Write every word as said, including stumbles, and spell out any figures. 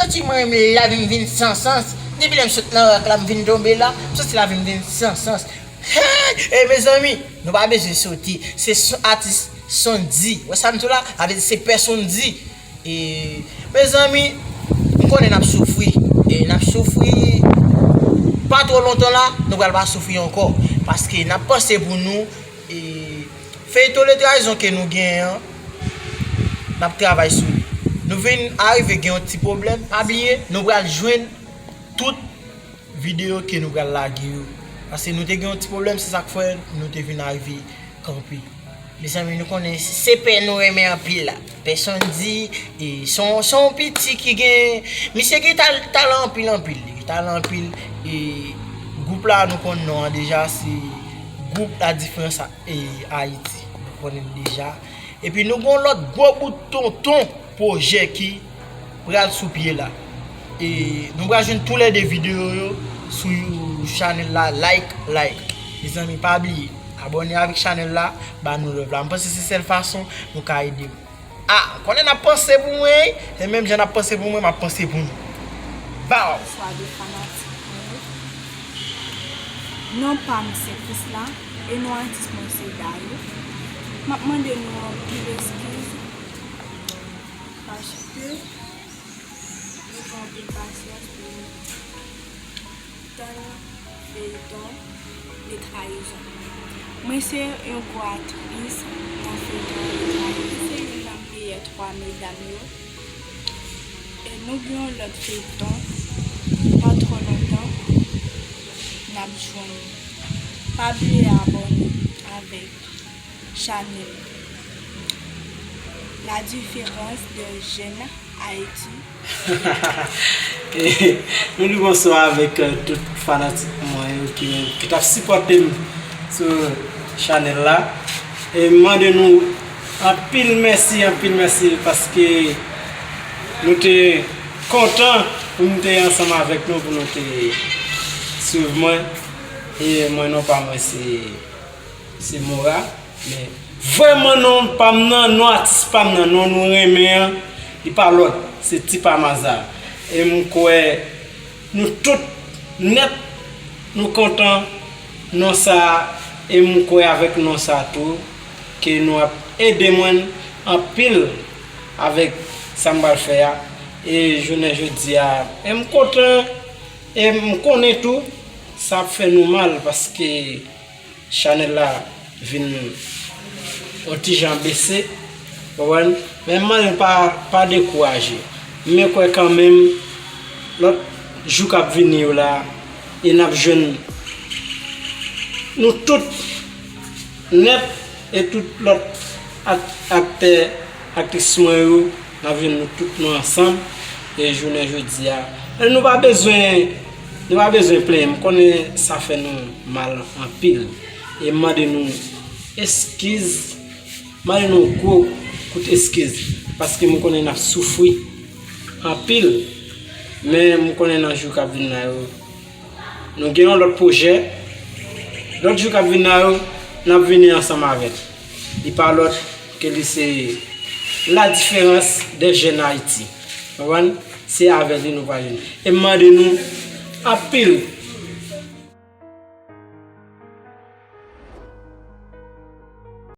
Santi mwen menm lavi m vin san sans. Depi lè m sot nan rak la, m vin tonbe la, m santi lavi m vin san sans. Hey! E mezanmi, nou pa bezwen soti. Se son, atis Sondy. Wè sa m di w la? Sa vle di se pè Sondy. E, mezanmi, m konnen n ap soufri. E n ap soufri pa twò lontan la, nou pral pa soufri ankò. Paske n ap panse pou nou. E feyton Le Trayizon ke nou genyen an, n ap travay sou li. Nou vin arive gen yon ti pwoblèm. Pa bliye, nou pral jwenn tout videyo ke nou pral lage yo. Paske nou te gen yon ti pwoblèm, se sa k fè nou te vin arive kanpe. Mezanmi, nou konnen se pè nou renmen anpil la. Pè Sondy, e, se yon, se yon piti ki gen, misye gen tal-, talan anpil, anpil. Li gen talan anpil. E gwoup la, nou konn non an deja, se gwoup La Diferans, e, Ayiti. Nou konnen l deja. Epi nou gen yon lòt gwo bout tonton pwojè ki pral sou pye la. E nou pral jwenn toulède videyo yo sou chanèl la, like, like. Mezanmi, pa bliye, abòne avèk chanèl la, ba nou love la. M panse se sèl fason nou ka ede m. Ah, konnen n ap panse pou mwen, e menm jan n ap panse pou mwen, m ap panse pou nou. Bow! Bonswa de fanatik mwen yo. Non pa m se Krisla, e non atis mwen se Dayo. M ap mande nou anpil eskiz, paske nou pran anpil pasyans pou nou tann feyton Le Trayizon. Mwen se yon gwo aktris nan feyton Le Trayizon. Se youn nan meyè twa medam yo. E nou gen yon lòt feyton pa twò lontan n ap jwenn. Pa bliye abòne avèk chanèl La Différence des Jeunes Haïti. E nou di bonswa avèk, euh, tout fanatik mwen yo ki, ki t ap sipòte m sou chanèl la. E m mande nou anpil mèsi, anpil mèsi, paske nou te kontan pou nou te ansanm avèk nou, pou nou te swiv mwen. E mwen, non pa mwen se, se Mora. Men vrèman non pa m nan, non atis pa m nan, non nou renmen an, li pa lòt, se Ti Pa Maza. E m kwè nou tout nèt, nou kontan non sa a, e m kwè avèk non sa tou, ke nou ap ede mwen anpil avèk sa m pral fè a. E jounen jodi a, e m kontan, e m konnen tou, sa ap fè nou mal, paske chanèl la vin yon ti jan bese, w konprann? Men m mande pa, pa dekouraje. Men kwè kanmenm, lòt jou k ap vini yo la, e n ap jwenn nou tout nèt, e tout lòt ak-, aktè, aktris mwen yo, n ap jwenn nou tout nou ansanm, e jounen jodi a. Men nou pa bezwen, nou pa bezwen plenyen. M konnen sa fè nou mal anpil. E m mande nou eskiz, mande nou gwo kout eskiz, paske m konnen n ap soufri anpil. Men m konnen nan jou k ap vin la yo, nou gen yon lòt pwojè. Lòt jou k ap vin la yo, n ap vini ansanm avè l. Li pa lòt ke li se La Différence des Jeunes Haïti. Konprann? Se avè li nou pral jwenn. E m mande nou anpil